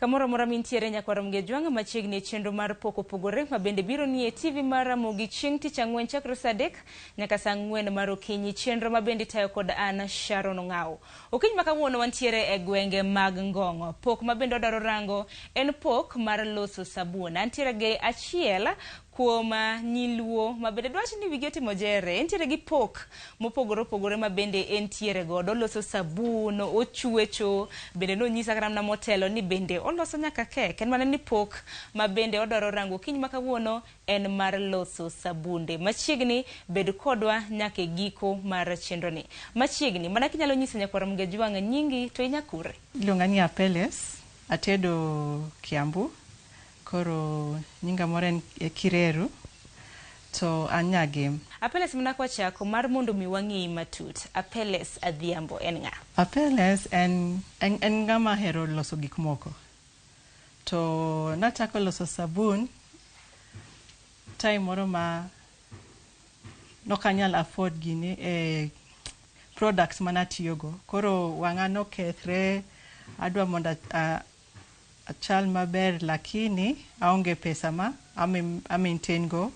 Kamoro amora mintiere, nyakwar Mgejwang', machiegni e chenro mar Pok Opogore, ma bende biro nie TV mar Ramogi chieng' tich ang'wen chakre saa 3 nyaka saa 4 mar okinyi, chenro ma bende itayo kod an Sharon Ong'aw. Okinyi ma kawuono wantiere e gwenge mag Ngong'. Pok ma bende wadwaro rango en pok mar loso sabun. Antiere gi achiel kuom nyiluo ma bende dwach ni wigi otimo jere. Entiere gi pok mopogore opogore ma bende entiere godo. Oloso sabun, ochwecho, bende nonyisa kata mana motelo ni bende oloso nyaka kek. En mana ni pok ma bende odwaro rango okinyi ma kawuono en mar loso sabunde. Machiegni bed kodwa nyaka e giko mar chenro ni. Machiegni, mana kinyalo nyiso nyakwar Mgejwang' nyingi to inyakure. Iluonga ni Apeles, atedo Kiambu, koro nyinga moro en Kireru, to an Nyagem. Apeles, mana kwachako mar mondo mi wang'eyi matut. Apeles Adhiambo en ng'a? Apeles en ng'ama hero loso gik moko. To nachako loso sabun time moro ma nokanyal afford gini products manatiyogo. Koro wang'a nokethre, adwa mondo achal maber, lakini aonge pesa ma a maintain go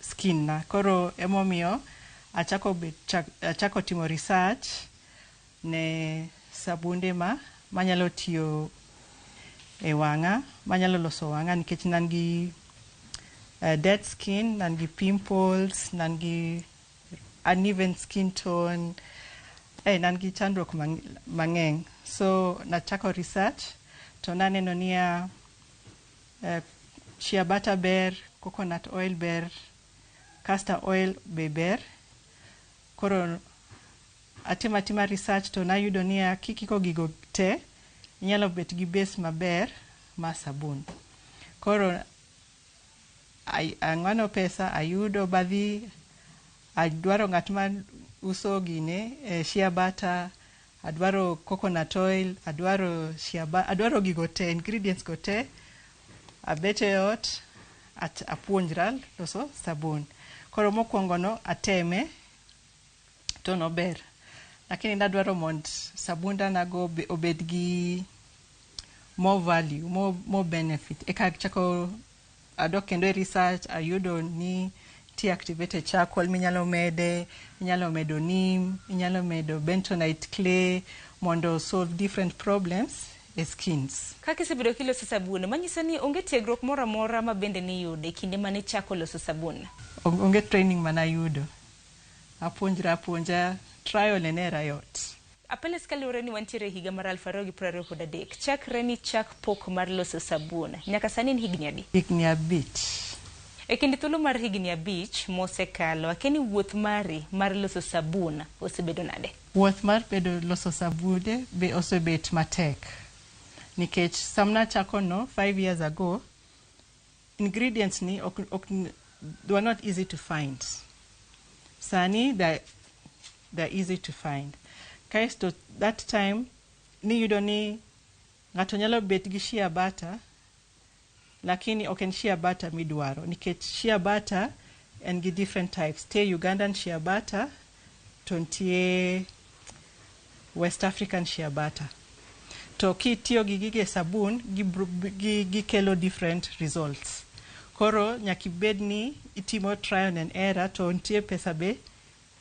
skin na. Koro emomiyo achako timo research ne sabunde ma manyalo tiyo e wang'a, manyalo loso wang'a, nikech nan gi dead skin, nan gi pimples, nan gi uneven skin tone, nan gi chandruok mang'eny. So nachako research to naneno niya, shea butter ber, coconut oil ber, castor oil be ber. Koro atimo atima research to nayudo niya, kikiko gigo te, inyalo bet gi base maber mar sabun. Koro ang'wano pesa, ayudo badhi adwaro ng'at ma uso gine, shea butter, adwaro coconut oil, adwaro shea, adwaro gigo te, ingredients go te. Abet e ot, apuonjra loso sabun. Koro mokwongo no ateme to nober, lakini nadwaro mond sabunda nago obed gi more value, more benefit. Eka achako adok kendo e research, ayudo ni nitie activated charcoal minyalo mede, inyalo medo neem, inyalo medo bentonite clay mondo solve different problems e skins. Kaka isebedo kiloso sabun, manyiso ni onge tiegruok moro amora ma bende niyudo e kinde mane ichako loso sabun? Onge training manayudo. Apuonjra apuonja, trial and error yot. Apeles, kaluwore ni wantiere e higa mar 2023, chakre ni chak pok mar loso sabun nyaka sani en higni adi? Higni 5. E kind thuolo mar higni 5 mosekalo, akia ni wuoth mari mar loso sabun osebedo nade? Wuoth mar bedo loso sabunde be osebet matek. Nikech sama nachako no 5 years ago, ingredients ni ok, they were not easy to find. Sani they're easy to find. Kaeto that time niyudo ni ng'ato nyalo bet gi shea butter, lakini ok en shea butter midwaro, nikech shea butter en gi different types. Nitie Ugandan shea butter to nitie West African shea butter. To kitiyo gi gige sabun, gikelo different results. Koro nyaka ibed ni itimo trial and error, to nitie pesa be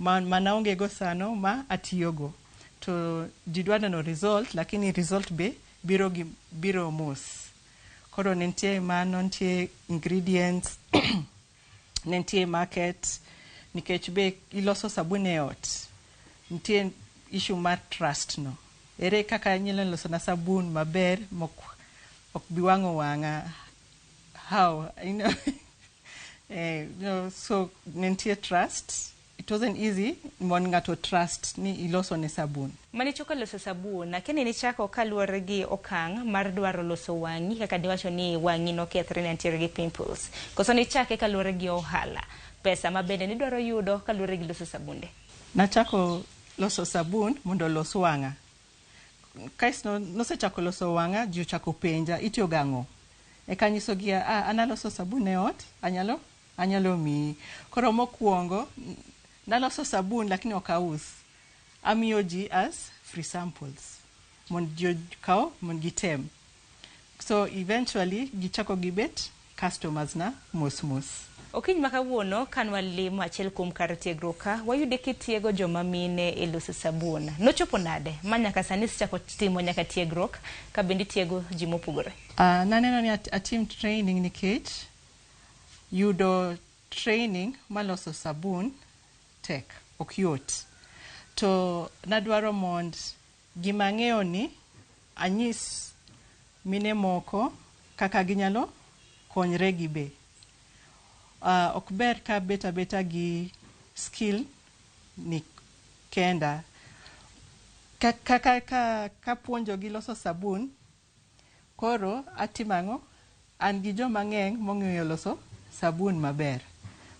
manaonge go sano ma atiyogo. To ji dwa neno result, lakini result be biro gi biro mos. Koro ne nitie mano, nitie ingredients, ne nitie market, nikech be iloso sabun e ot. Nitie issue mar trust no. Ere kaka inyalo loso na sabun maber mok ok bi wang'o wang'a? How? So ne nitie trust. It wasn't easy mondo ng'ato trust ni iloso ne sabun. Manichako loso sabun, akia ni nichako kaluwore gi okang' mar dwaro loso wang'i, kaka niwacho ni wang'i nokethre, ne nitiere gi pimples. Koso nichake kaluwore gi ohala, pesa ma bende nidwaro yudo kaluwore gi loso sabunde? Nachako loso sabun mondo olos wang'a. Kaeto nosechako loso wang'a, ji ochako penja, "Itiyo gang'o?" Eka anyisogi, "Ah, an aloso sabun e ot, anyalo miyi." Koro mokwongo naloso sabun lakini ok aus. Amiyo ji as free samples. mondo ji okaw mondo gitem. So eventually gichako gibet customers na mos mos. Okinyi ma kawuono kan walimo achiel kuom kar tiegruok ka wayude kitiego joma mine e loso sabun. Nochopo nade ma nyaka sani isechako timo nyaka tiegruok ka bende itiego ji mopogore? Naneno ni atim training nikech yudo training maloso sabun tek, ok yot. To nadwaro mond gima ang'eyo ni anyis mine moko kaka ginyalo konyre gibe. Ok ber ka bet abeta gi skill ni kenda. Ka puonjogi loso sabun, koro atimo ang'o? An gi joma ng'eny mong'eyo loso sabun maber.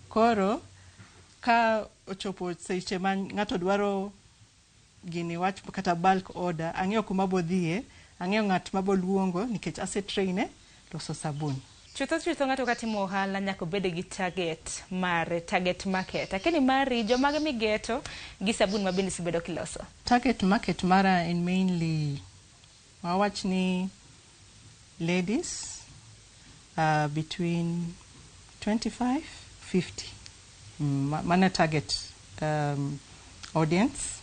Koro ka ochopo seche ma ng'ato dwaro gini wach kata bulk order, ang'eyo kuma bodhiye, ang'eyo ng'at maboluongo nikech ase train e loso sabun. Chutho chutho ng'ato katimo ohala nyaka obed gi target mare, target market. Lakini mari jomage migeto gi sabun ma bende isebedo kiloso? Target market mara en mainly wawach ni ladies between 25 50. Mano target audience.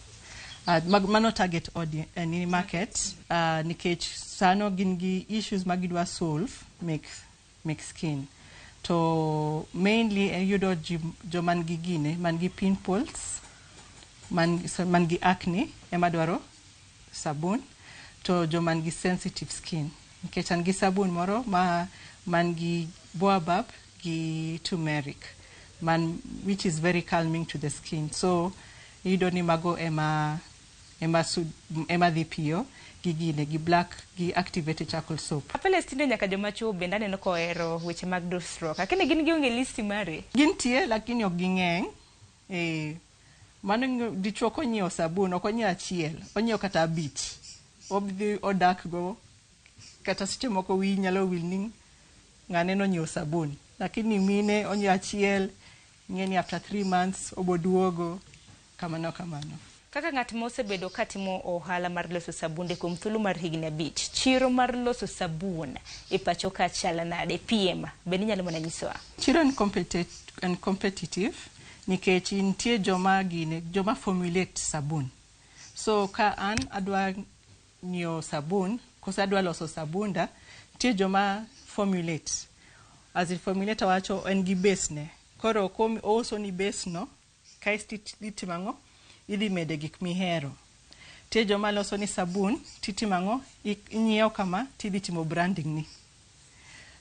Mano target audience, ni market nikech sano gin gi issues ma gidwa solve mek skin. To mainly iyudo joma nigi gine, man gi pimples, man gi acne ema dwaro sabun, to joma nigi sensitive skin. Nikech an gi sabun moro ma man gi baobab gi turmeric, man which is very calming to the skin. So iyudo ni mago ema dhi piyo gi gine gi black gi activated charcoal soap. Apeles tinde nyaka joma chuo bende aneno kohero weche mag dusruok. Lakini gin gionge listi mari. Gintie lakini ok ging'eny. Mano dichuo konyiewo sabun ok onyiew achiel, onyiewo kata 5. Odhi odak go kata seche moko wiyi nyalo wil ni ng'ane nonyiewo sabun. Lakini mine onyiewo achiel, ing'e ni after 3 months oboduogo, kamano kamano. Kaka ng'at mosebedo katimo ohala mar loso sabunde kuom thuolo mar higni 5, chiro mar loso sabun e pacho ka chal nade? PM bende inyalo mana nyisowa? Chiro en competitive nikech nitie joma gine, joma formulate sabun. So ka an adwa nyiewo sabun, koso adwa loso sabunda, nitie joma formulate. As in formulator wacho en gi base ne. Koro ouso ni base no, kaeto itimo ang'o? Idhi mede gik mihero. Nitie joma loso ni sabun, titimo ang'o? Inyiewo kama, tidhi timo branding ni.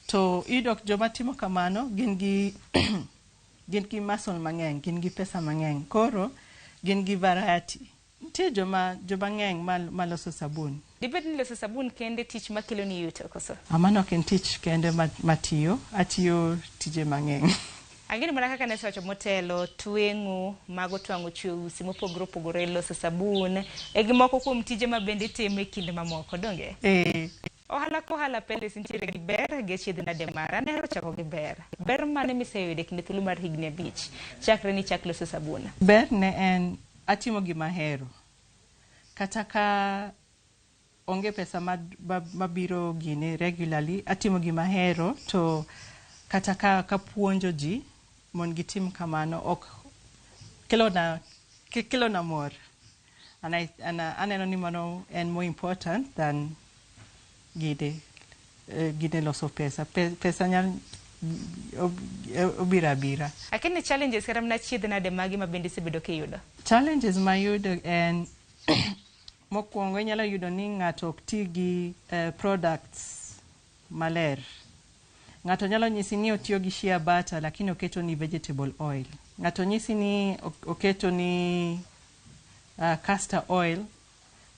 To iyudo joma timo kamano, gin gi muscle mang'eny, gin gi pesa mang'eny. Koro gin gi variety. Nitie joma ng'eny maloso sabun. Dibed ni loso sabun kende tich makelo ni yuto koso? Mano ok en tich kende matiyo, atiyo tije mang'eny. Ang'eni mana kaka ne asewacho motelo, tweng'o, mago twang'o usi mopogore opogore, loso sabun, e gimoko kuom tije ma bende itimo e kinde mamoko, donge? Ohala kohala Peles nitiere gi ber, gi achiedh nade mara, aneno chako gi ber. Ber mane miseyudo e kinde thuolo mar higni 5, chakre ni chak loso sabun? Ber ne en atimo gima ahero. Kata ka onge pesa mabiro gine regularly, atimo gima ahero, to kata ka puonjo ji mondo gitim kamano ok kelona mor. And aneno ni mano en more important than gine loso pesa. Pesa nyal obiro abira. Lakini challenges kata mana achiedh nade magi ma bende isebedo kiyudo? Challenges mayudo en mokwongo inyalo yudo ni ng'ato ok ti gi products maler. Ng'ato nyalo nyisi ni otiyo gi shea butter lakini oketo ni vegetable oil. Ng'ato nyisi ni oketo ni castor oil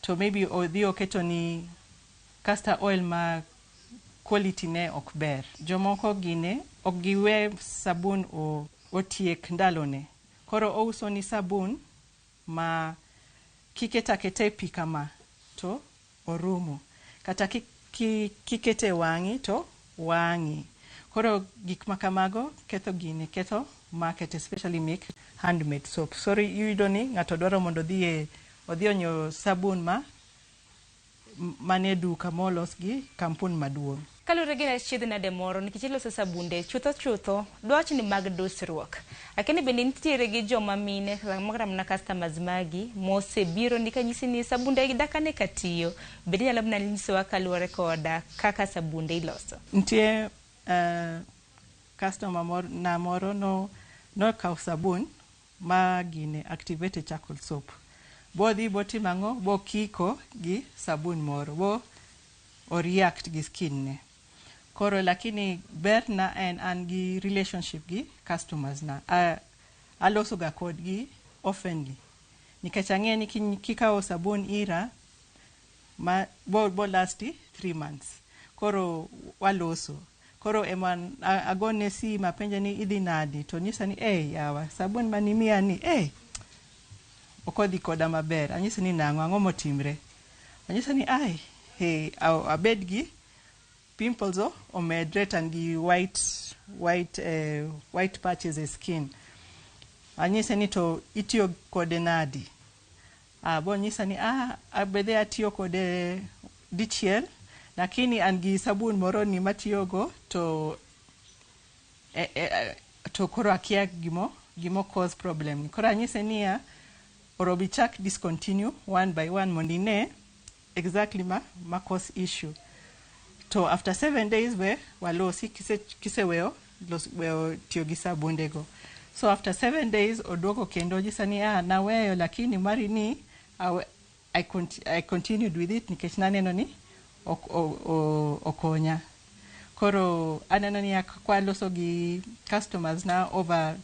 to maybe odhi oketo ni castor oil ma quality ne ok ber. Jomoko gine ok giwe sabun otiek ndalone. Koro ouso ni sabun ma kiketo aketa e pi kama to orumo. Kata kikete e wang'i to wang'i. Koro gik ma kamago ketho gini, ketho market, especially make handmade soap. Sorry, iyudo ni ng'ato dwaro mondo odhi onyiew sabun ma manie duka molos gi kampun maduong'. Kaluwore gi achiedh nade moro nikech iloso sabunde chutho chutho dwach ni mag dusruok. Lakini bende nitiere gi joma mine kata mana customers magi mosebiro ni kanyisi ni sabunde gi dakane ka tiyo. Bende inyalo mana nyisowa kaluwore koda kaka sabunde iloso. Nitie customer na moro no nokawo sabun ma gine activated charcoal soap. Bodhi botimo ang'o? Bokiko gi sabun moro. Bo o react gi skin ne. Koro lakini ber na en an gi relationship gi customers na. Aloso ga kodgi oftenly. Nikech ang'e ni kikawo sabun ira ma bo lasti 3 months. Koro waloso. Koro ema agone sim apenje ni idhi nadi to nyisa ni eh yawa sabun manimiya ni eh ok odhi koda maber. Anyise ni nang'o ang'o motimre. Anyise ni ai he abed gi pimples o omedre to an gi white patches e skin. Anyise ni to itiyo kode nadi. Bonyisa ni abedhe atiyo kode dichiel lakini an gi sabun moro ni matiyogo to to koro akia gimo cause problem. Koro anyise niya orobi chak discontinue one by one mondo ine exactly ma cause issue. To after 7 days we walosi kiseweyo weyo tiyo gi sabundego. So after 7 days oduogo kendo onyisa ni naweyo lakini mari ni I continued with it nikech naneno ni okonya. Koro aneno ni kwaloso gi customers na over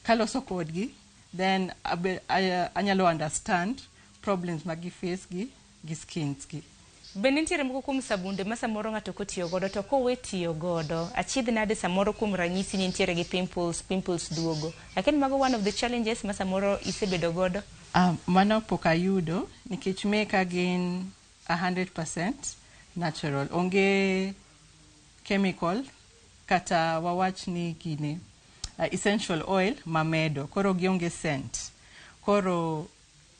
kaloso kodgi then anyalo understand problems ma gi face gi skins gi. Bende nitiere moko kuom sabunde ma samoro ng'ato kotiyo godo to kowe tiyo godo achiedh nade samoro kuom ranyisi ni nitiere gi pimples duogo. Lakini mago one of the challenges ma samoro isebedo godo. Mano pok ayudo nikech meka gin 100% natural. Onge chemical kata wawach ni gine essential oil mamedo. Koro gionge scent. Koro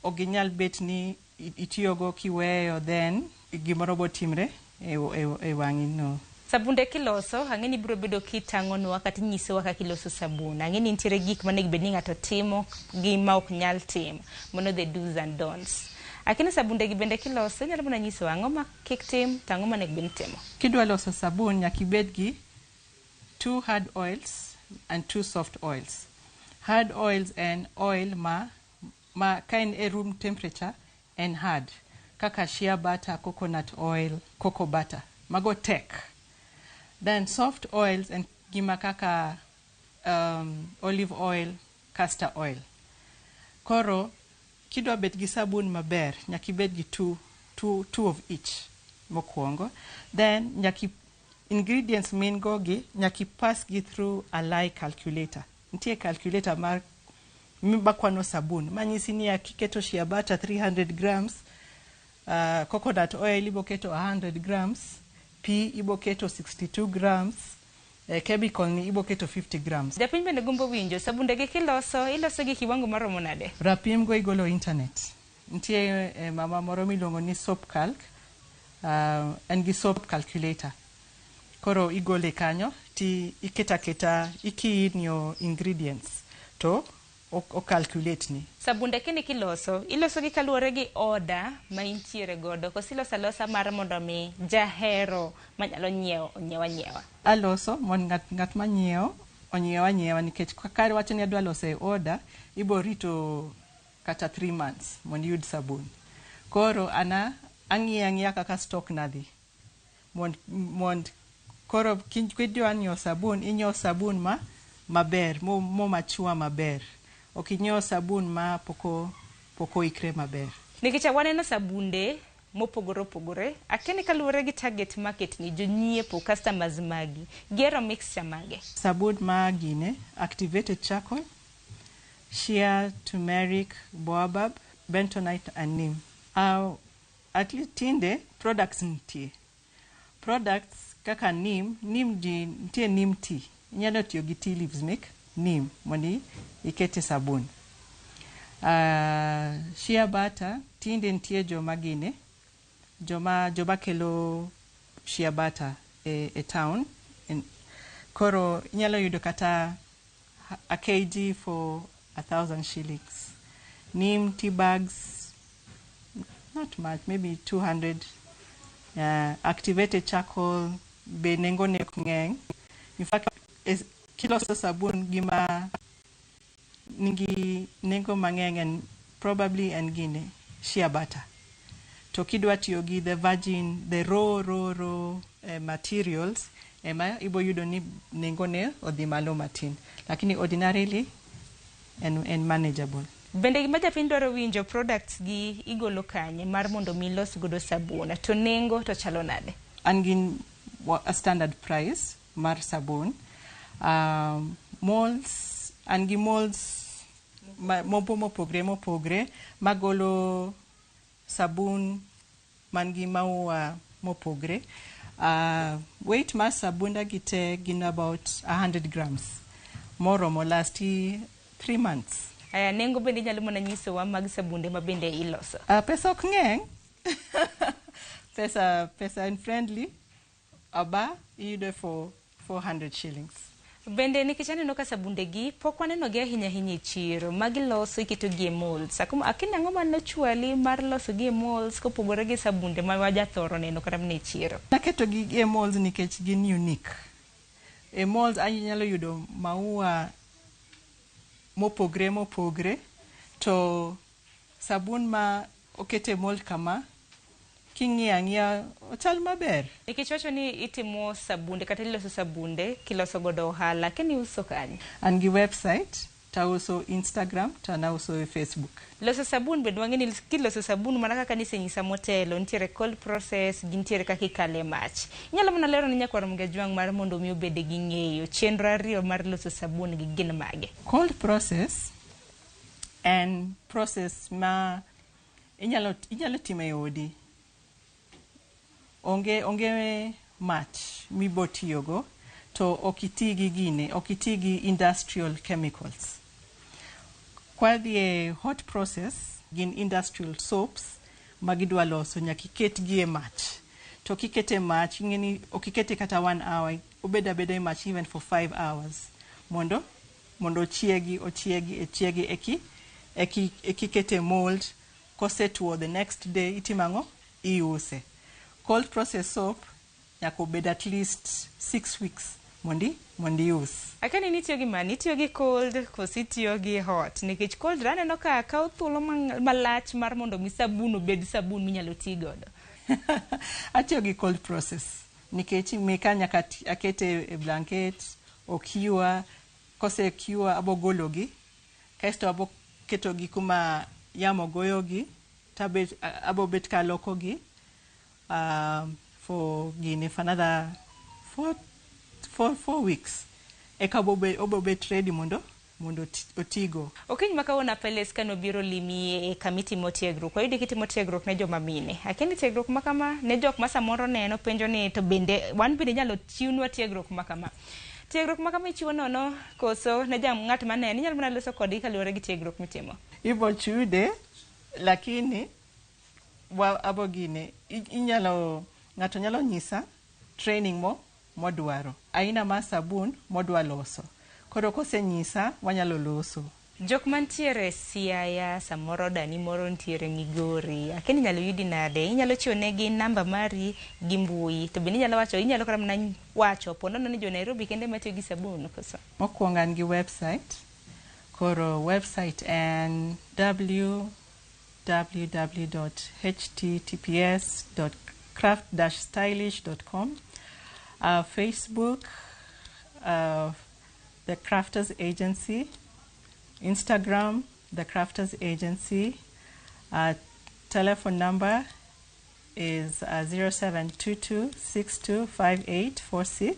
ok ginyal bet ni itiyogo kiweyo then gimoro botimre e wang'i no. Sabunde kiloso, ang'e ni biro bedo kitang'onwa kata inyisowa kaka iloso sabun. Ang'e ni nitiere gik monego bed ni ng'ato timo gi ma ok nyal timo. Mano the do's and don'ts. Lakini sabunde gi bende kiloso, inyalo mana nyisowa ang'o ma kik tim to ang'o ma onego bed ni itimo. Kidwa loso sabun nyaka ibed gi 2 hard oils and 2 soft oils. Hard oils en oil ma ka en e room temperature en hard. Kaka shea butter, coconut oil, cocoa butter. Mago tek. Then soft oils en gima kaka olive oil, castor oil. Koro kidwa bet gi sabun maber, nyaka ibed gi two of each mokwongo. Then nyaka ingredients min go gi nyaka pass gi through a lye calculator. Nitie calculator mar makwano sabun manyisi ni kiketo shea butter 300 grams, coconut oil iboketo 100 grams, pi iboketo 62 grams, chemical ni iboketo 50 grams. Japiny bende gombo winjo sabunde gi kiloso, iloso gi kiwango maromo nade? Rapim go igolo internet. Nitie mama moro miluongo ni soap calc, en gi soap calculator. Koro igole kanyo ti iketa keta ikiinyo ingredients to o calculate ni. Sabunde kini kiloso, iloso gi kaluwore gi order ma intiere godo, koso iloso alosa mar mondo mi jahero manyalo nyiewo onyiew anyiewa? Aloso mondo ng'at manyiewo onyiew anyiewa nikech ka wacho ni adwa loso e order, ibo rito kata 3 months mondo iyud sabun. Koro ana ang'iyo ang'iya kaka stock nadhi. Mond koro kidwa nyiewo sabun, inyiewo sabun ma maber, mo machua maber. Ok inyiew sabun ma poko ikre maber. Nikech waneno sabunde mopogore opogore, akia ni kaluwore gi target market ni jonyiepo, customers magi, gihero mixture mage? Sabun ma gine, activated charcoal, shea, turmeric, baobab, bentonite and neem. At least tinde products nitie. Products kaka neem, neem ji nitie neem tea. Inyalo tiyo gi tea leaves mek neem mondo ikete sabun. Shea butter tinde nitie joma gine Joma kelo shea butter e town. Koro inyalo yudo kata a kg for 1,000 shillings. Neem tea bags, not much, maybe 200. Activated charcoal be nengo ne ok ng'eny. In fact, kiloso sabun, gima nigi nengo mang'eny en probably en gine shea butter. To kidwa tiyo gi the virgin, the raw materials, ema ibo yudo ni nengo ne odhi malo matin. Lakini ordinarily en manageable. Bende gima japiny dwaro winjo, products gi igolo kanye mar mondo mi ilos godo sabun, to nengo to chalo nade? An gi a standard price mar sabun. Molds, an gi molds mopogre mopogre magolo sabun man gi maua mopogre. Weight mar sabunda gi te gin about 100 grams. Moromo lasti 3 months. Aya, nengo bende inyalo mana nyisowa mag sabunde ma bende iloso? Pesa ok ng'eny. Pesa en friendly. Aba iyude for 400 shillings. Bende nikech aneno ka sabunde gi pok waneno gi ahinya ahinya e chiro, magiloso iketo gi e molds. Akin ang'o manochwali mar loso gi e molds kopogore gi sabunde ma wajathoro neno kata mana e chiro? Naketo gi e molds nikech gin unique. E molds anyalo yudo maua mopogre mopogre, to sabun ma oket e mold kama, king'iyo ang'iya, ochal maber. Nikech wacho ni itimo sabunde kata iloso sabunde kiloso godo ohala, kendo iuso kanye? An gi website, tauso Instagram, to nauso e Facebook. Loso sabun bende wang'e ni kiloso sabun, mana kaka nisenyisa motelo, nitiere cold process gi nitiere kaka ikale mach. Inyalo mana lero ne nyakwar Mgajwang' mar mondo mi obed gi ng'eyo chenro ariyo mar loso sabun gi gin mage? Cold process en process ma inyalo timo e odi. Onge mach mibo tiyogo, to ok iti gi gine, ok iti gi industrial chemicals. Kwadhi e hot process, gin industrial soaps ma gidwa loso, nyaka iketgi e mach. To kikete e mach, ing'e ni ok ikete kata one hour, obed abeda e mach even for 5 hours mondo ochiegi, ochiegi, ochiegi eki ikete mold. Kosetuo, the next day itimo ang'o? Iuse. Cold process soap nyaka obed at least 6 weeks mondi ius. Akia ni itiyo gi mane, itiyo gi cold koso itiyo gi hot? Nikech cold aneno ka kawo thuolo malach mar mondo mi sabun obed sabun minyalo tii godo. Atiyo gi cold process nikech meka nyaka akete e blanket ocure. Kose cure, abo gologi, kaeto abo ketogi kuma yamo goyogi, tabet abo bet kalokogi for gini for another 4 weeks eka obo bet ready mondo otigo. Okinyi ma kawuono, Apeles, kane obiro limi e kama itimo tiegruok, wayudo kitimo tiegruok ne joma mine. Akia ni tiegruok ma kama ne jok ma samoro neno penjo ni to bende wan bende inyalo chiwnwa tiegruok ma kama? Tiegruok ma kama ichiwo nono koso ne jam ng'at maneno inyalo mana loso kodgi kaluwore gi tiegruok mitimo? Ibo chude, lakini wa abo gine inyalo, ng'ato nyalo nyisa training mo modwaro, aina mar sabun modwa loso. Koro kosenyisa, wanyalo loso. Jok mantiere Siaya, samoro dani moro nitiere Migori, akia ni inyalo yudi nade? Inyalo chiwo negi namba mari gi mbui, to bende inyalo wacho, inyalo kata mana wacho po nono ni jo Nairobi kende ema tiyo gi sabun koso? Mokwongo, an gi website. Koro website en www.https.craft-stylish.com. Facebook, The Crafters Agency. Instagram, The Crafters Agency. Telephone number is 0722625846.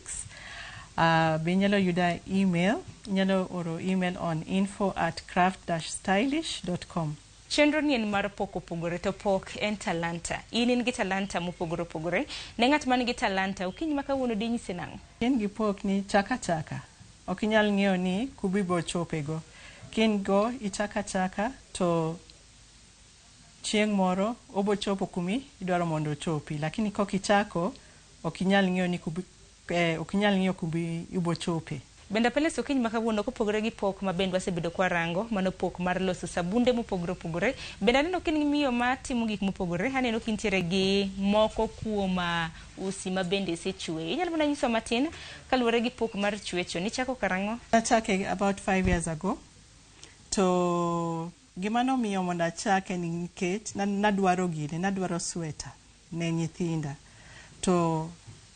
Be inyalo yuda email, inyalo oro email on info@craft-stylish.com. Chenro ni en mar pok opogore, to pok en talanta. In gi talanta mopogore opogore. Ne ng'at man gi talanta, okinyi ma kawuono dinyise nang'o? In gi pok ni chaka chaka. Ok inyal ng'eyo ni kubibo chopego. Kin go ichaka chaka to Chieng' moro obo chopo kumi idwaro mondo ochopi, lakini kok ichako ok inyal ng'iyo ni kubi, ok inyal ng'iyo kumi ibo chope. Bende Apeles okinyi ma kawuono kopogore gi pok ma bende wasebedo kwarango, mano pok mar loso sabunde mopogore opogore. Bende aneno ka in gi miyo ma timo gik mopogore, aneno ka intiere gi moko kuom usi ma bende isechweyo. Inyalo mana nyiso matin kaluwore gi pok mar chwecho, nichako karang'o? Nachake about 5 years ago. To gima nomiyo mondo achake ni nikech nadwaro gini, nadwaro sweta ne nyithinda. To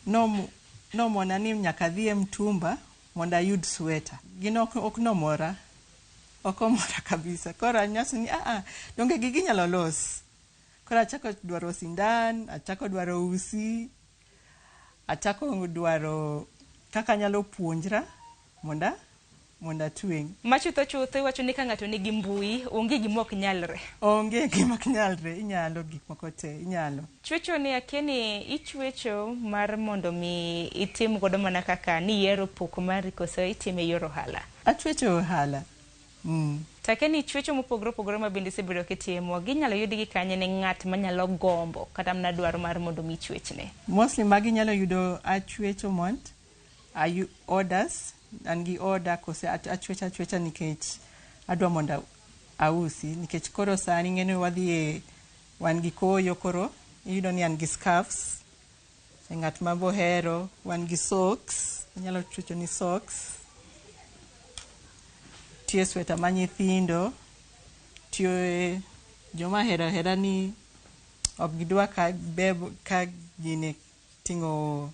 nomona ni nyaka adhi e mtumba mondo ayud sweta. Gino ok nomora, ok omora kabisa. Koro anyaso ni donge gigi inyalo los. Koro achako dwaro sindan, achako dwaro usi, achako dwaro kaka anyalo puonjra mondo atweng'. Ma chutho chutho iwacho ni ka ng'ato nigi mbui, onge gima ok nyalre. Onge gima ok nyalre, inyalo gik moko te, inyalo. Chwecho ni akia ni ichwecho mar mondo mi itim godo mana kaka niyiero pok mari koso itime e yor ohala? Achwecho ohala. To akia ni chwecho mopogore opogore ma bende isebedo kitimo, ginyalo yudgi kanye ne ng'at manyalo gombo kata mana dwaro mar mondo mi ichwechne? Mostly magi inyalo yudo achwecho mond ayu orders, an gi order kose achwecho achwecha nikech adwa mondo ausi, nikech koro sani ing'eni wadhi e wan gi koyo, koro iyudo ni an gi scarves e ng'at ma bohero, wan gi socks, anyalo chwecho ni socks, tie sweta ma nyithindo, tie joma ohero ahera ni ok gidwa ka beb ka gini ting'o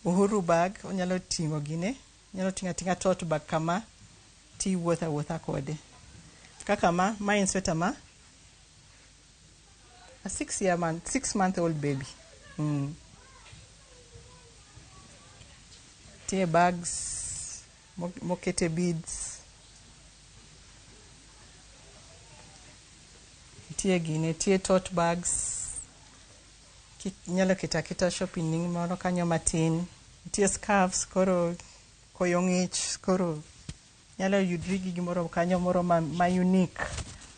Uhuru bag, onyalo ting'o gine, onyalo ting'o ating'a tote bag kama tiwuotho awuotha kode. Kaka ma en sweta ma a 6 year month, 6 month old baby. Tie bags mokete beads. Nitie gine, nitie tote bags. Inyalo keto aketa shopping ni moro kanyo matin. Nitie scarves, koro koyo ng'ich, koro nyalo yudri gi gimoro kanyo moro ma unique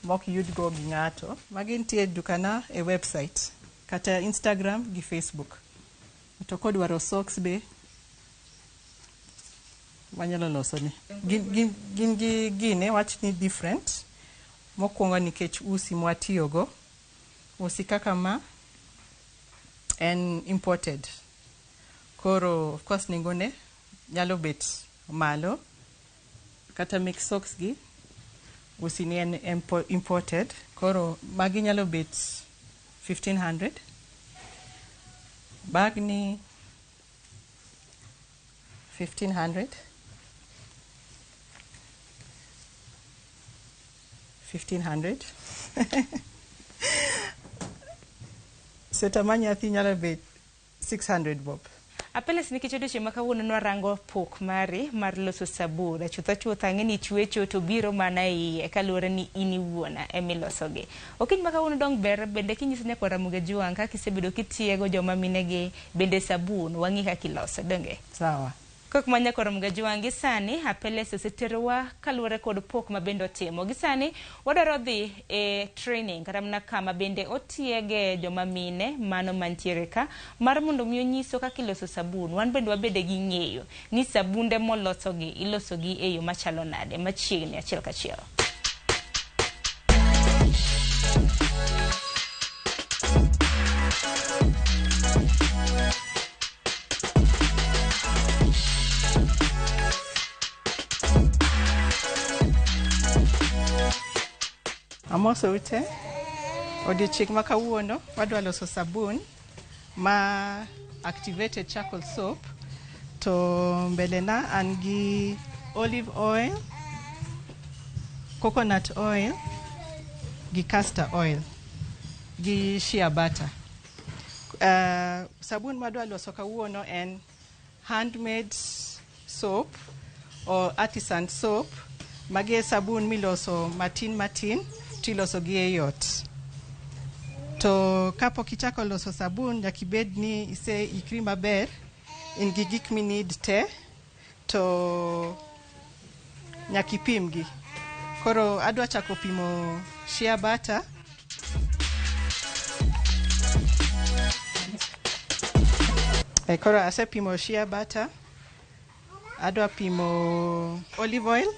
mok yud go gi ng'ato. Magi nitie e dukana e website kata Instagram gi Facebook. To kodwaro socks be wanyalo losone. Gin gi gine wach ni different. Mokwongo nikech usi mwatiyogo, usi kaka ma en imported. Koro of course nengone nyalo bet malo. Kata mek socks gi, usi ni en imported. Koro magi nyalo bet 1500. Bag ni 1500. 1500. Sweta ma nyathi nyalo bet 600 bob. Apeles nikech odiochieng' ma kawuono nwarango pok mari mar loso sabun. Chutho chutho ang'e ni chwecho to biro mana e iye kaluwore ni in iwuon emilosogi. Okinyi ma kawuono dong ber bende kinyiso nyakwar Ramogi Ajwang' kaka isebedo kitiego joma minegi bende sabun wang'i kaka iloso donge? Sawa. Kok ma nyakwar Ramogi Ajwang' gi sani Apeles oseterowa kaluwore kod pok ma bende otimo. Gi sani wadwaro dhi e training kata mana kama bende otiege joma mine mano mantiere ka mar mondo mi onyiso kaka iloso sabun. Wan bende wabede gi ng'eyo ni sabunde molosogi ilosogi e yo machalo nade machiegni achiel kachiel. Amosou te. Odiochieng' ma kawuono wadwa loso sabun ma activated charcoal soap, to mbele na an gi olive oil, coconut oil gi castor oil gi shea butter. Sabun madwa loso kawuono en handmade soap or artisan soap. Magi e sabun miloso matin matin tiloso gi e ot. To kapok ichako loso sabun nyaka ibed ni iseikri maber, in gi gik mi need te, to nyaka ipim gi. Koro adwa chako pimo shea butter. Koro asepimo shea butter. Adwa pimo olive oil.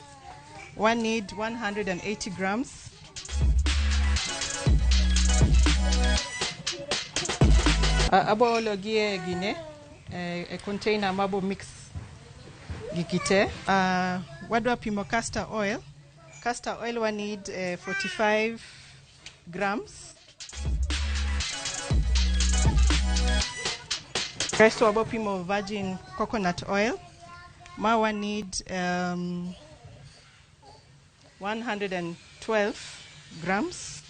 One need 180 grams. Abo olo gi e gine, e container mabo mix giki te. Wadwa pimo castor oil. Castor oil we need 45 grams. Kaeto wabo pimo virgin coconut oil. Ma we need 112 grams.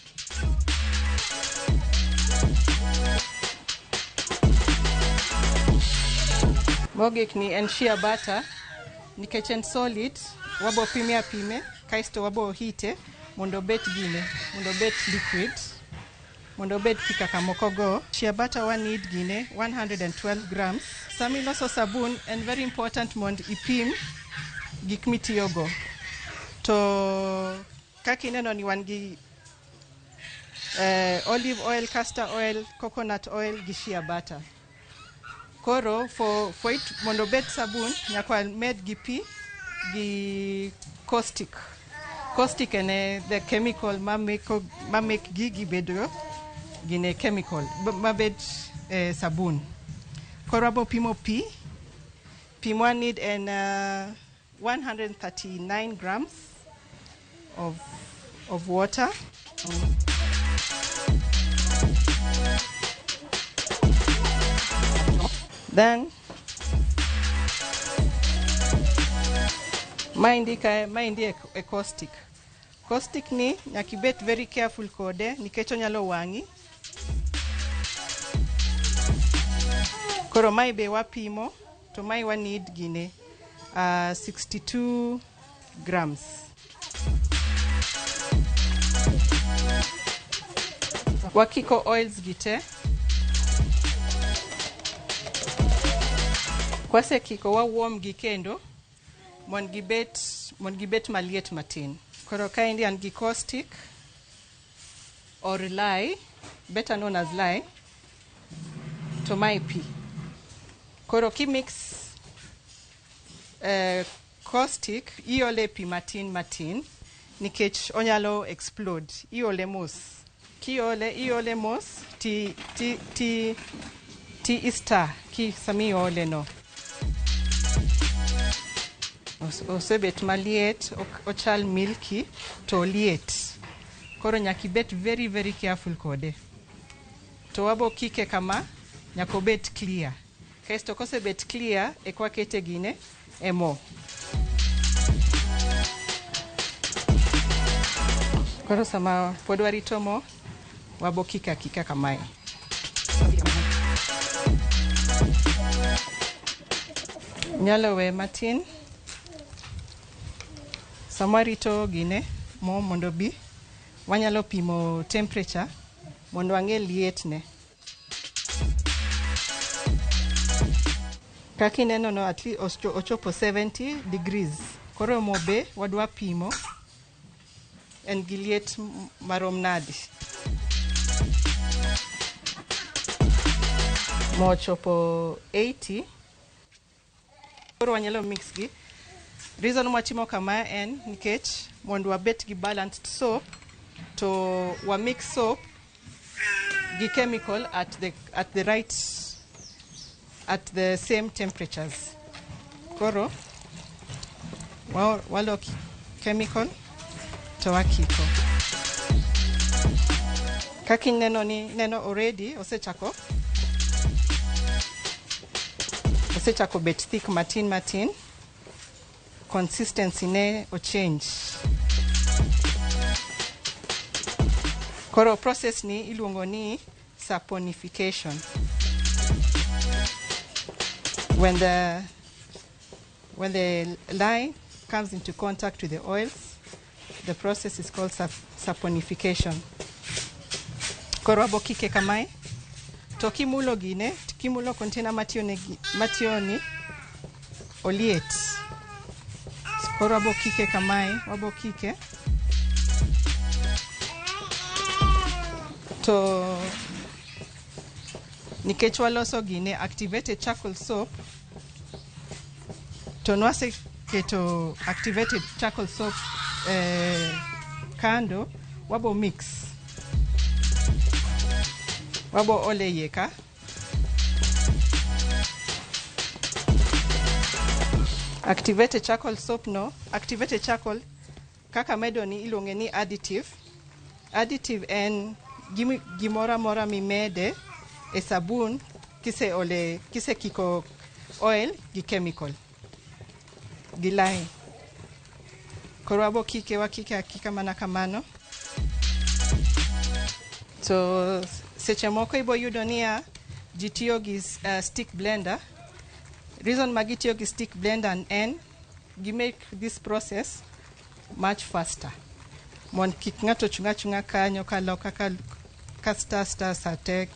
Mogik ni en shea butter, nikech en solid, wabo pime apime, kaeto wabo hite mondo obet gine, mondo obet liquid, mondo obet pi kaka moko go. Shea butter wa need gine 112 grams. Sama iloso sabun, en very important mondo ipim gik mitiyogo. To kaka ineno ni wan gi olive oil, castor oil, coconut oil gi shea butter. Koro for it mondo obed sabun, nyaka wamed gi pi gi caustic. Caustic en the chemical ma make gigi bedo gine chemical ma bed sabun. Koro wabo pimo pi. Pi mwa need en 139 grams of water. Then maendi kae, maendi e caustic. Caustic ni nyaka ibed very careful kode nikech onyalo wang'i. Koro mae be wapimo to mae wa need gine 62 grams. Wakiko oils gi te. Kwasekiko wa warm gi kendo mondo gibet maliet matin. Koro kaendi an gi caustic or lye, better known as lye, to mae pi. Koro ki mix caustic, iole pi matin matin nikech onyalo explode. Iole mos. Kiole, iole mos ti ti ti ti ista ki sami iole no. Osebet maliet, ochal milky to oliet. Koro nyaka ibet very very careful kode. To wabo kike kama, nyaka obet clear. Kaeto kosebet clear, eka wakete gine e mo. Koro sama pod warito mo, wabo kike akika kamae. Nyalo we matin. Sama warito gine mo mondo bi, wanyalo pimo temperature mondo wang'e lietne. Kaka ineno no, at least ochopo 70 degrees. Koro mo be wadwa pimo en gi liet marom nadi. Mo ochopo 80. Koro wanyalo mix gi. Reason mwatimo kama en nikech mondo wabet gi balanced soap, to wa mix soap gi chemical at the right, at the same temperatures. Koro walok chemical to wakiko. Kaka ineno ni neno already osechako bet thick matin matin. Consistency ne o change. Koro process ni iluongo ni saponification. When the lye comes into contact with the oils, the process is called saponification. Koro wabo kike kamae. To kimulo gine, kimulo container mationi oliet. Koro wabo kike kamae, wabo kike. To nikech waloso gine activated charcoal soap, to nwaseketo activated charcoal soap kando, wabo mix, wabo ole iye ka. Activated charcoal soap no, activated charcoal kaka medo ni iluonge ni additive. Additive en gimoro amora mimede e sabun kise ole, kise kiko oil gi chemical gi lime. Koro wabo kike, wakike akika mana kamano. To seche moko ibo yudo niya ji tiyo gi stick blender. Reason ma gitiyo gi stick blender en gi make this process much faster. Mondo kik ng'ato chung' achung'a kanyo kaloka ka stir stir sate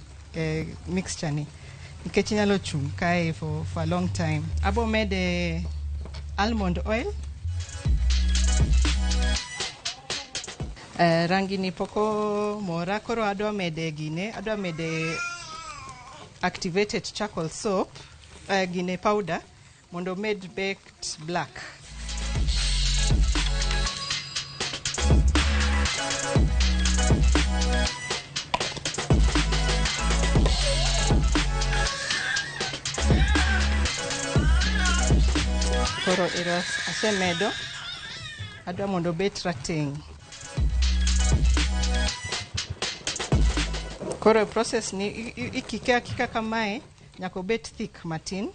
mixture ni. Nikech inyalo chung' kae for a long time. Abo mede almond oil. Rangi ni pok omora, koro adwa mede gine, adwa mede activated charcoal soap, gine powder, mondo omed bet black. Koro ero asemedo, adwa mondo obet rateng'. Koro e process ni ikike akika kamae nyaka obet thick matin.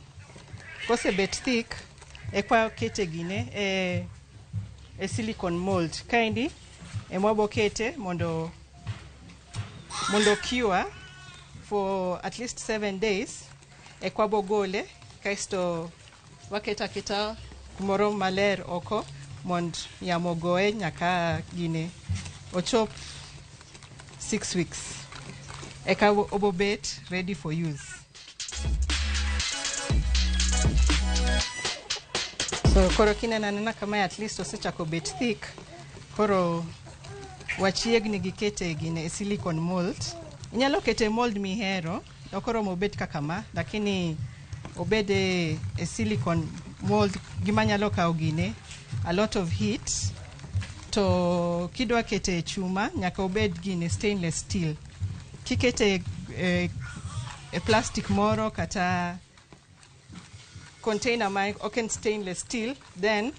Kosebet thick, eka wakete gine e silicone mold. Kaendi ema wabo kete mondo cure for at least 7 days. Eka wabo gole, kaeto waketo aketa kumoro maler oko mondo yamo ogoye nyaka gine ochop 6 weeks. Eka obo bet ready for use. So koro kineno anena kamae, at least osechako bet thick. Koro wachiegni gi kete gine e silicone mold. Inyalo kete e mold mihero, ok oromo obet kaka ma, lakini obed e silicone mold gima nyalo kawo gine a lot of heat. To kidwa kete e chuma, nyaka obed gine stainless steel. Kikete e plastic moro kata container ma ok en stainless steel, then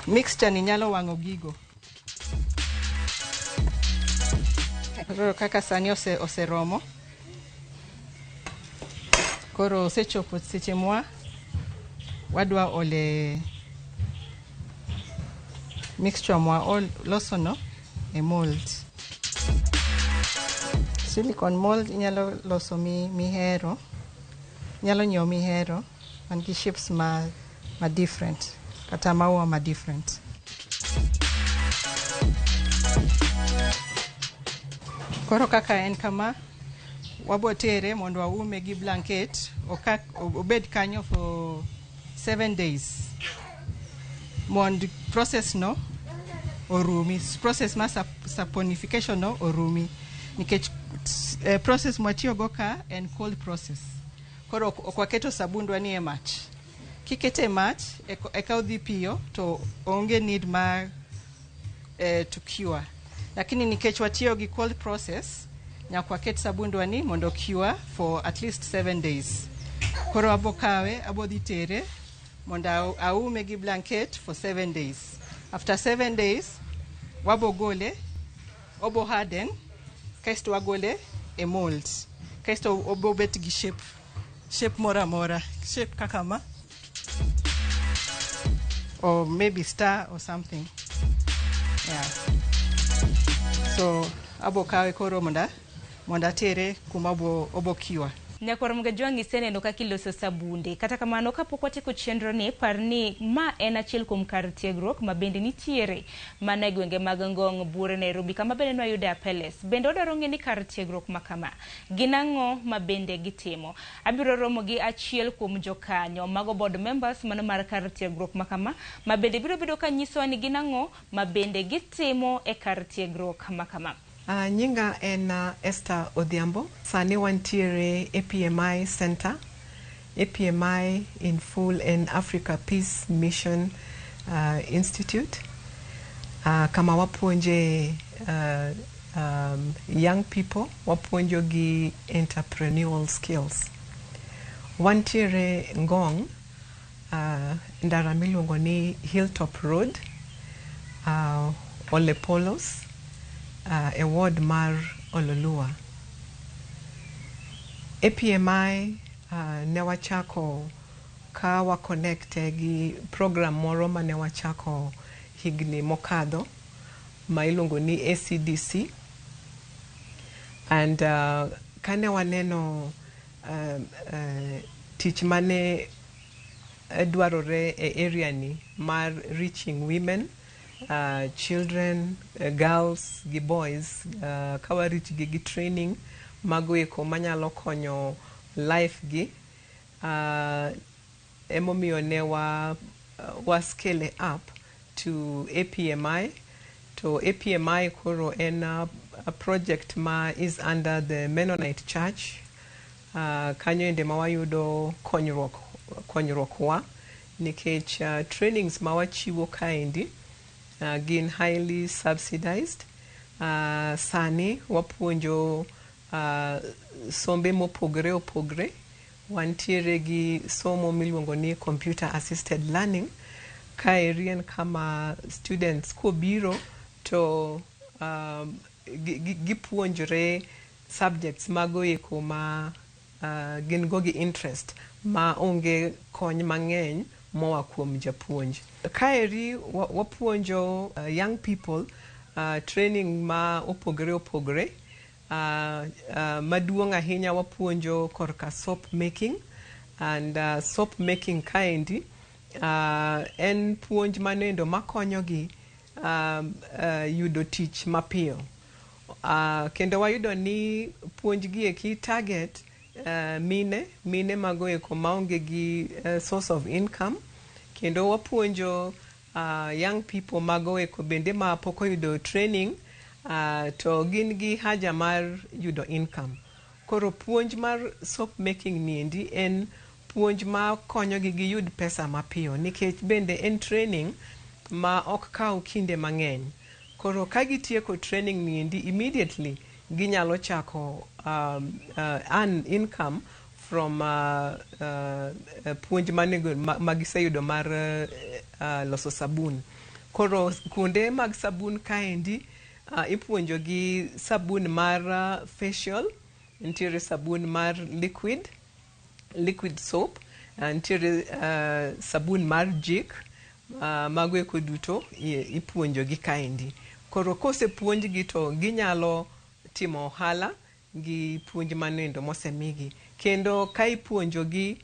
mixture ni nyalo wang'o gigo. Koro kaka sani oseromo. Koro osechopo seche mwa wadwa ole mixture mwa losono e mold. Silicone mold inyalo loso mihero, inyalo nyiewo mihero man gi shapes ma different kata maua ma different. Koro kaka en kama, wabo tere mondo waume gi blanket, obed kanyo for 7 days mondo process no orumi, process mar saponification no orumi, nikech process mwatiyogo ka en cold process. Koro ok waketo sabundwa ni e mach. Kikete e mach, eka odhi piyo, to onge need mar to cure. Lakini nikech watiyo gi cold process, nyaka waket sabundwa ni mondo cure for at least 7 days. Koro abo kawe, abo dhi tere mondo aume gi blanket for 7 days. After 7 days, wabo gole, obo harden, kaeto wagole e mold. Kaeto obo bet gi shape moro amora, shape kaka ma, or maybe star or something. Yeah. So abo kawe koro mondo atere kuma obo cure. Nyakwar Mgajwang', iseneno kaka iloso sabunde. Kata kamano, kapok watieko chenro ni, par ni ma en achiel kuom kar tiegruok ma bende nitiere mana e gwenge mag Ngong Buore Nairobi, kama bende nwayude Apeles. Bende wadwaro ng'e ni kar tiegruok ma kama gin ang'o ma bende gitimo. Abiro romo gi achiel kuom jokanyo mago board members mano mar kar tiegruok ma kama, ma bende biro bedo ka nyisowa ni gin ang'o ma bende gitimo e kar tiegruok ma kama. Nyinga en Esther Odhiambo. Sani wantiere APMI Center. APMI in full en Africa Peace Mission Institute. Kama wapuonje young people, wapuonjo gi entrepreneurial skills. Wantiere Ngong, ndara miluongo ni Hilltop Road, Olepolos, e ward mar Ololua. APMI ne wachako ka wa connect gi program moro mane wachako higni mokadho ma iluongo ni ACDC, and kane waneno tich mane dwarore e area ni mar reaching women, children, girls gi boys, ka wa reach gi gi training mago eko manyalo konyo life gi, emomiyo ne wa scale up to APMI. To APMI koro en a project ma is under the Mennonite Church. Kanyo ende ma wayudo konyruok wa nikech trainings ma wachiwo kaendi gin highly subsidized. Sani wapuonjo sombe mopogore opogore. Wantiere gi somo miluongo ni computer assisted learning. Kaeri en kama students kobiro to gipuonjore subjects mago eko ma gin go gi interest ma onge kony mang'eny moa kuom japuonj. Kaeri wapuonjo young people training ma opogore opogore. Maduong' ahinya wapuonjo korka soap making, and soap making kaendi en puonj manoendo makonyogi yudo tich mapiyo. Kendo wayudo ni puonj gi eki target mine mago eko maonge gi source of income, kendo wapuonjo young people mago eko bende ma pok oyudo training to gin gi haja mar yudo income. Koro puonj mar soap making niendi en puonj ma konyogi giyud pesa mapiyo, nikech bende en training ma ok kaw kinde mang'eny. Koro ka gitieko training niendi, immediately ginyalo chako earn income from puonj manego ma giseyudo mar loso sabun. Koro kuonde mag sabun kaendi ipuonjo gi sabun mar facial, nitiere sabun mar liquid soap, nitiere sabun mar Jik, mago eko duto ipuonjo gi kaendi. Koro kosepuonjgi to ginyalo timo ohala gi puonj manoendo mosemigi. Kendo ka ipuonjogi,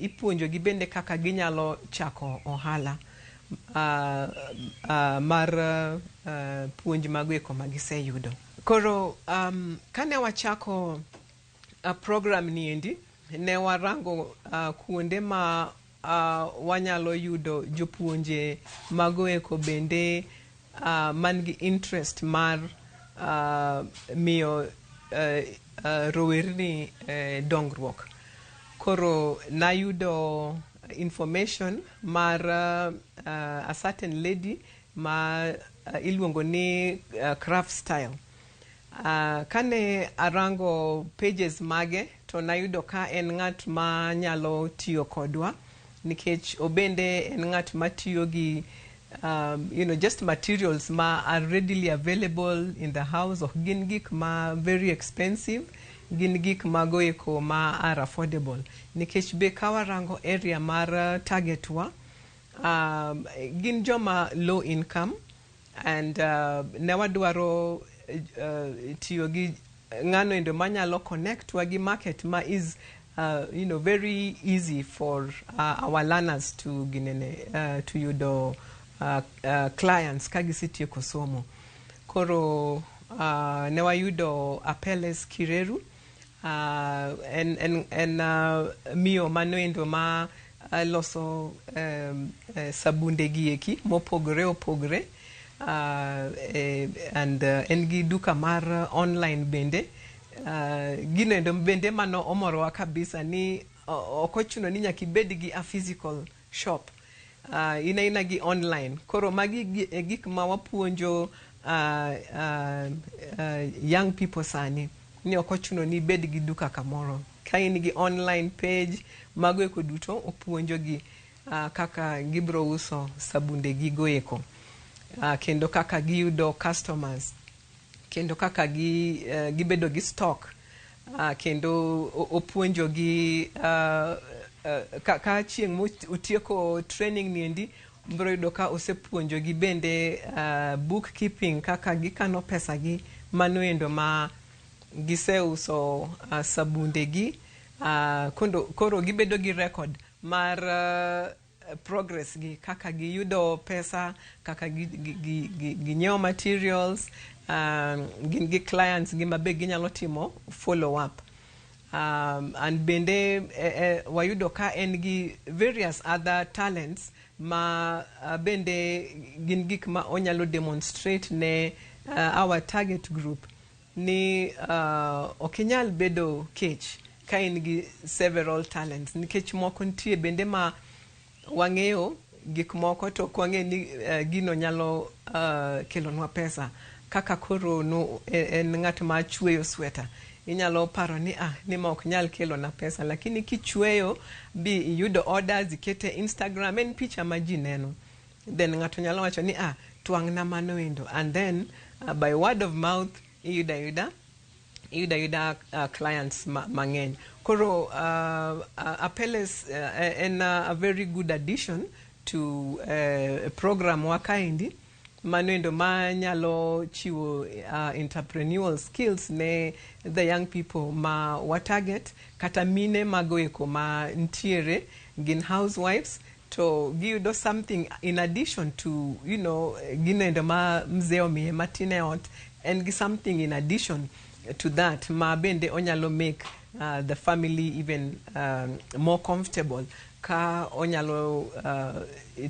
ipuonjogi bende kaka ginyalo chako ohala mar puonj mago eko magiseyudo. Koro kane wachako program niendi, ne warango kuonde ma wanyalo yudo jopuonje mago eko bende man gi interest mar miyo rowerni dongruok. Koro nayudo information mar a certain lady ma iluongo ni Craft Style. Kane arango pages mage to nayudo ka en ng'at ma nyalo tiyo kodwa, nikech obende en ng'at matiyo gi just materials ma are readily available in the house. Ok gin gik ma very expensive, gin gik mago eko ma are affordable, nikech be ka warango area mar target wa, gin joma low income, and ne wadwaro tiyo gi ng'ano endo manyalo connect wa gi market ma is very easy for our learners to ginene to yudo clients ka gisetieko somo. Koro ne wayudo Apeles Kireru, en miyo manoendo ma loso sabunde gi eki mopogore opogore, and en gi duka mar online bende. Gino endo bende mano omorowa kabisa ni ok ochuno ni nyaka ibed gi a physical shop, in aina gi online. Koro magi e gik ma wapuonjo young people sani ni ok ochuno ni ibed gi duka kamoro ka in gi online page. Mago eko duto opuonjogi kaka gibro uso sabunde gigo eko, kendo kaka giyudo customers, kendo kaka gibedo gi stock, kendo opuonjogi ka chieng' motieko training niendi biro yudo ka osepuonjogi bende bookkeeping, kaka gikano pesa gi mano endo ma giseuso sabunde gi, koro gibedo gi record mar progress gi, kaka giyudo pesa, kaka ginyiewo materials, gin gi clients gi mabe ginyalo timo follow up. And bende wayudo ka en gi various other talents ma bende gin gik ma onyalo demonstrate ne our target group ni ok inyal bedo kech ka in gi several talents, nikech moko nitie bende ma wang'eyo gik moko to ok wang'e ni gino nyalo kelonwa pesa. Kaka koro no, en ng'at ma chweyo sweta, inyalo paro ni ah, ni ma ok nyal kelona pesa, lakini kichweyo bi iyudo orders, ikete Instagram, en picha ma ji neno, then ng'ato nyalo wacho ni, "Ah, twang'na mano endo," and then by word of mouth iyudo ayuda clients mang'eny. Koro Apeles en a very good addition to program wa kaendi mano endo ma nyalo chiwo entrepreneurial skills ne the young people ma wa target, kata mine mago eko ma ntiere gin housewives to giyudo something in addition to gino endo ma mzee omiye matin e ot. En gi something in addition to that ma bende onyalo make the family even more comfortable ka onyalo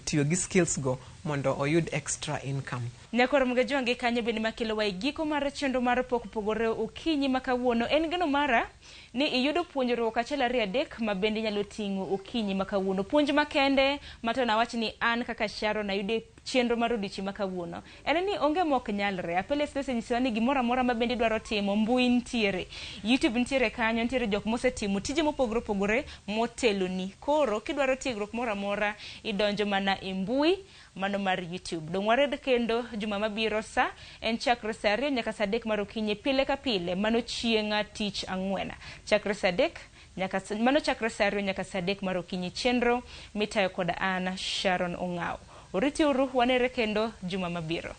tiyo gi skills go mondo oyud extra income. Nyakwar Mgajwangi kanyo bende makelowa e giko mar chenro mar Pok Pogore okinyi ma kawuono. En geno mara ni iyudo puonjruok achiel, ariyo, adek ma bende nyalo ting'o okinyi ma kawuono. Puonj makende ma to nawach ni an kaka Sharon ayudo e chenro mar odiochieng' ma kawuono en ni onge mok nyalre. Apeles osenyisowa ni gimoro amora ma bende idwaro timo, mbui ntiere, YouTube ntiere kanyo, ntiere jok mosetimo tije mopogore opogore moteloni. Koro kidwaro tiegruok moro amora, idonjo mana e mbui mano mar YouTube. Dong' wared kendo juma mabiro. Sa en chakre sa 2 nyaka sa 3 mar okinyi pile ka pile, mano chieng' tich ang'wen, chakre sa 3 nyaka mano chakre sa 2 nyaka sa 3 mar okinyi. Chenro mitayo kod an Sharon Ong'aw. Oriti uru, wanere kendo juma mabiro.